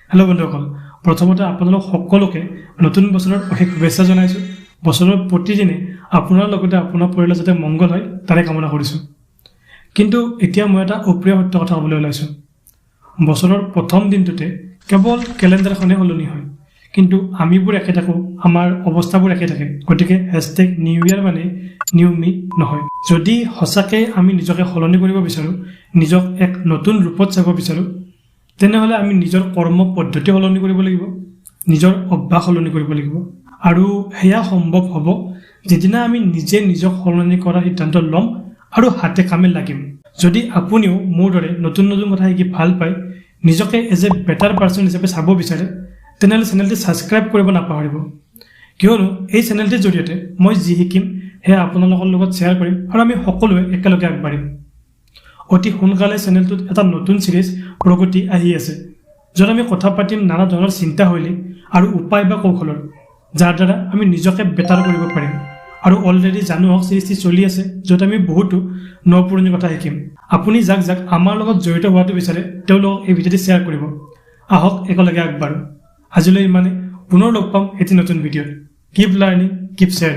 Hello' বন্ধুসকল, প্ৰথমতে আপোনালোক সকলোকে নতুন বছৰৰ অশেষ শুভেচ্ছা জনাইছোঁ। বছৰৰ প্ৰতিদিনে আপোনাৰ লগতে আপোনাৰ পৰিয়ালৰ যাতে মংগল হয়, তাৰে কামনা কৰিছোঁ। কিন্তু এতিয়া মই এটা অপ্ৰিয় সত্য কথা ক'বলৈ ওলাইছোঁ। বছৰৰ প্ৰথম দিনটোতে কেৱল কেলেণ্ডাৰখনেই সলনি হয়, কিন্তু আমিবোৰ একে থাকোঁ, আমাৰ অৱস্থাবোৰ একে থাকে। গতিকে #নিউ ইয়েৰ মানে নিউ মি নহয়। যদি সঁচাকৈ আমি নিজকে সলনি কৰিব বিচাৰোঁ, নিজক এক নতুন ৰূপত চাব বিচাৰোঁ, তেনেহ'লে আমি নিজৰ কৰ্ম পদ্ধতি সলনি কৰিব লাগিব, নিজৰ অভ্যাস সলনি কৰিব লাগিব। আৰু সেয়া সম্ভৱ হ'ব যিদিনা আমি নিজে নিজক সলনি কৰাৰ সিদ্ধান্ত ল'ম আৰু হাতে কামে লাগিম। যদি আপুনিও মোৰ দৰে নতুন নতুন কথা শিকি ভাল পায়, নিজকে এজ এ বেটাৰ পাৰ্চন হিচাপে চাব বিচাৰে, তেনেহ'লে চেনেলটি ছাবস্ক্ৰাইব কৰিব নাপাহৰিব। কিয়নো এই চেনেলটিৰ জৰিয়তে মই যি শিকিম, সেয়া আপোনালোকৰ লগত শ্বেয়াৰ কৰিম আৰু আমি সকলোৱে একেলগে আগবাঢ়িম। অতি সোনকালে চেনেলটোত এটা নতুন ছিৰিজ প্ৰগতি আহি আছে, য'ত আমি কথা পাতিম নানা ধৰণৰ চিন্তাশৈলী আৰু উপায় বা কৌশলৰ, যাৰ দ্বাৰা আমি নিজকে বেটাৰ কৰিব পাৰিম। আৰু অলৰেডি জানো হওক ছিৰিজটি চলি আছে, য'ত আমি বহুতো ন পুৰণি কথা শিকিম। আপুনি যাক যাক আমাৰ লগত জড়িত হোৱাটো বিচাৰে, তেওঁলোকক এই ভিডিঅ'টি শ্বেয়াৰ কৰিব। আহক, একেলগে আগবাঢ়ো। আজিলৈ ইমানে। পুনৰ লগ পাম এটি নতুন ভিডিঅ'ত। Keep learning, keep sharing.